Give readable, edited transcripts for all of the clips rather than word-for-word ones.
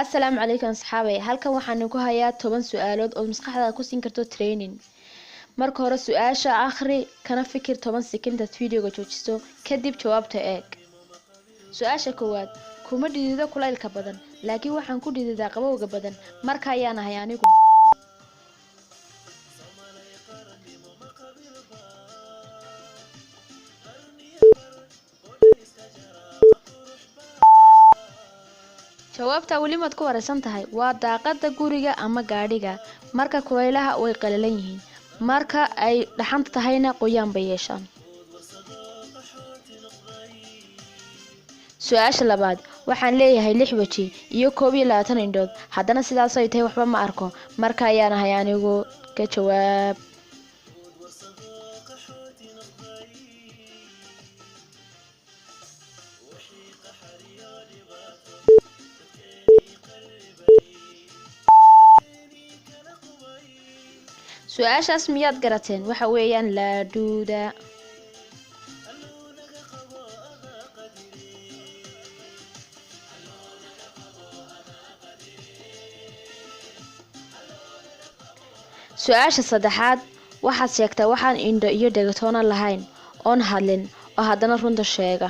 Asalaamu calaykum asxaabay, halkan waxaan ku hayaa 10 su-aalood oo maskaxdaada ku siin karto training. Marka hore su-aasha akhri, kana fikir 10 second intaad videoga joojiso, kadib jawaabta eeg. Su-aasha koowaad: kuma dhidido kulaylka badan, laakiin waxaan ku dhididaa qabowga badan. Marka ayaan ahay anigu? Jawaabta weli maad ku wareysan tahay. Waa daaqada guriga ama gaadhiga. Marka kulaylaha way qalalan yihiin, marka ay dhaxanta tahayna qoyaan bay yeeshaan. Su-aasha labaad: waxaan leeyahay 6 weji iyo 21 indhood, haddana sidaasay tahay waxba ma arko. Marka ayaan ahay anigu? Ka jawaab. Su-aashaas miyaad garateen? Waxa weeyaan laadhuuda. Su-aasha saddexaad: waxaad sheegtaa waxaan indho iyo dhegatoona lahayn, oon hadlin, oo haddana runta sheega.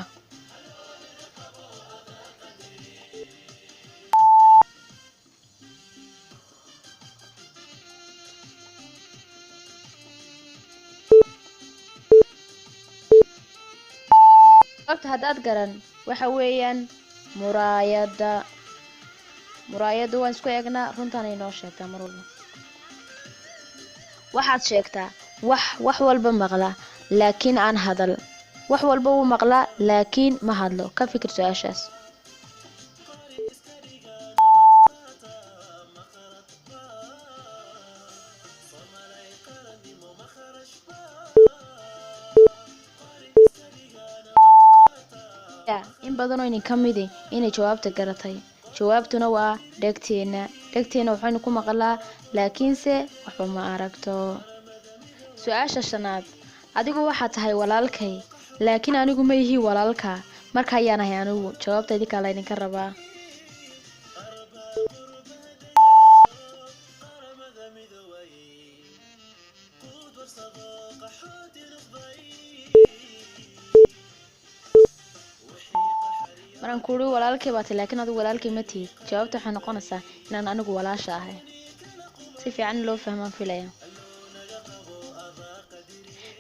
Jawaabta haddaad garan, waxa weeyaan muraayadda. Muraayadda waan isku eegnaa, runtaan inoo sheegtaa mar walba. Waxaad sheegtaa wax walba maqla laakiin aan hadal. Wax walba wuu maqlaa laakiin ma hadlo. Ka fikir su-aashaas. In badanoo idin ka midi inay jawaabta garatay. Jawaabtuna waa dhegteena. Dhegteena waxaynu ku maqlaa, laakiinse waxba ma aragto. Su-aasha shanaad: adigu waxaad tahay walaalkay, laakiin anigu ma ihi walaalka. Marka ayaan ahay anigu? Jawaabta idinkaa laydinka rabaa. Maraan kuuri walaalkay baa tahay laakiin adigu walaalkay ma tihid, jawaabta waxay noqonaysaa inaan anigu walaasha ahay. Si fiican loo fahmaan filaya.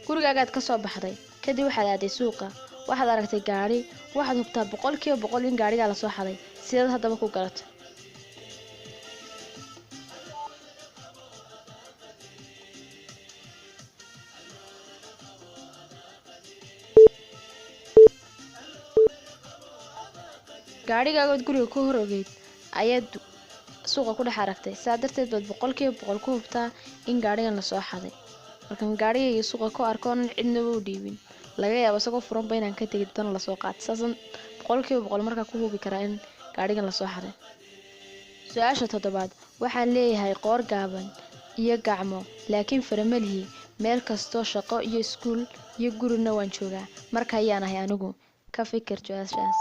Gurigaagaad ka soo baxday, kadib waxaad aaday suuqa, waxaad aragtay gaadhi. Waxaad hubtaa 100% in gaadhigaa lasoo xaday. Sideed haddaba ku garato? Gaadhigaagood guriga ku hor ogeyd ayaad suuqa ku dhex aragtay, saa darteed baad 100% ku hubtaa in gaadhigan lasoo xaday. Markaan gaadhigayga suuqa ku arko oonan cidnaba u dhiibin, laga yaabo isagoo furanba inaan ka tegay dana lasoo qaato. Saasaan 100% markaa ku hubi karaa in gaadhigan lasoo xaday. Su-aasha toddobaad: waxaan leeyahay qoor gaaban iyo gacmo, laakiin fara ma lihi. Meel kastoo shaqo iyo iskuul iyo gurina waan joogaa. Marka ayaan ahay anigu? Ka fikir su-aashaas.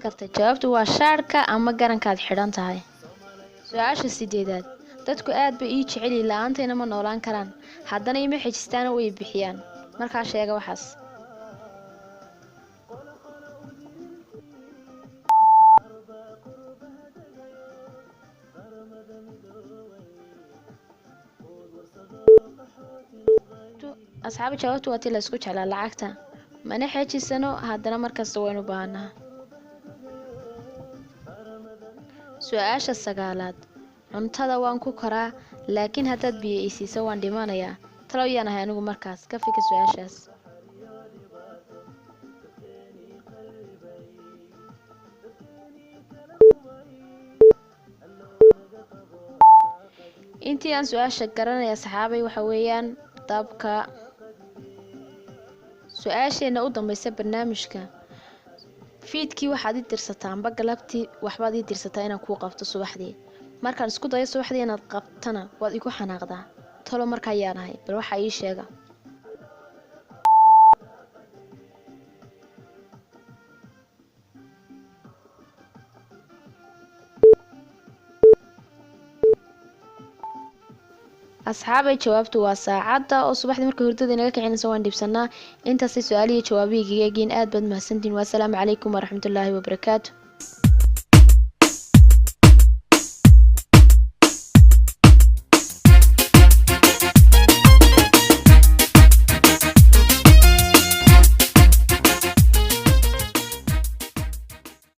Gartay? Jawaabtu waa shaarka ama garankaad xidhan tahay. Su-aasha sideedaad: dadku aad bay ii jeceliyi, la-aantayna ma noolaan karaan, haddana ima xejistaana way bixiyaan. Markaa sheega waxaas. Asxaabi, jawaabtu waa tii la isku jeclaa, lacagta. Mana xejisano, haddana markasta waynu baahannaha. Su-aasha sagaalaad: cuntada waan ku koraa, laakiin haddaad biyo i siiso waan dhimanayaa. Talow yaan ahay anigu markaas? Ka fikir su-aashaas. Intii aan su-aasha garanaya saxaabay, waxa weeyaan dabka. Su-aasheena u dambeysa barnaamijka: fiidkii waxaad ii dirsataa amba galabtii waxbaad ii dirsataa inaan kuu qabto subaxdii. Markaan isku dayo subaxdii inaad qabtana, waad igu xanaaqdaa. Talo marka ayaan ahay, bal waxaa ii sheega. Asxaabay, jawaabtu waa saacadda oo subaxdii marka hurdada inaga kicinaysa waan dhibsanaa. Intaasay su-aalihii jawaabihii kaga eegeen. Aad baad mahadsantihin. Wassalaamu calaykum waraxmatullaahi wabarakaatu.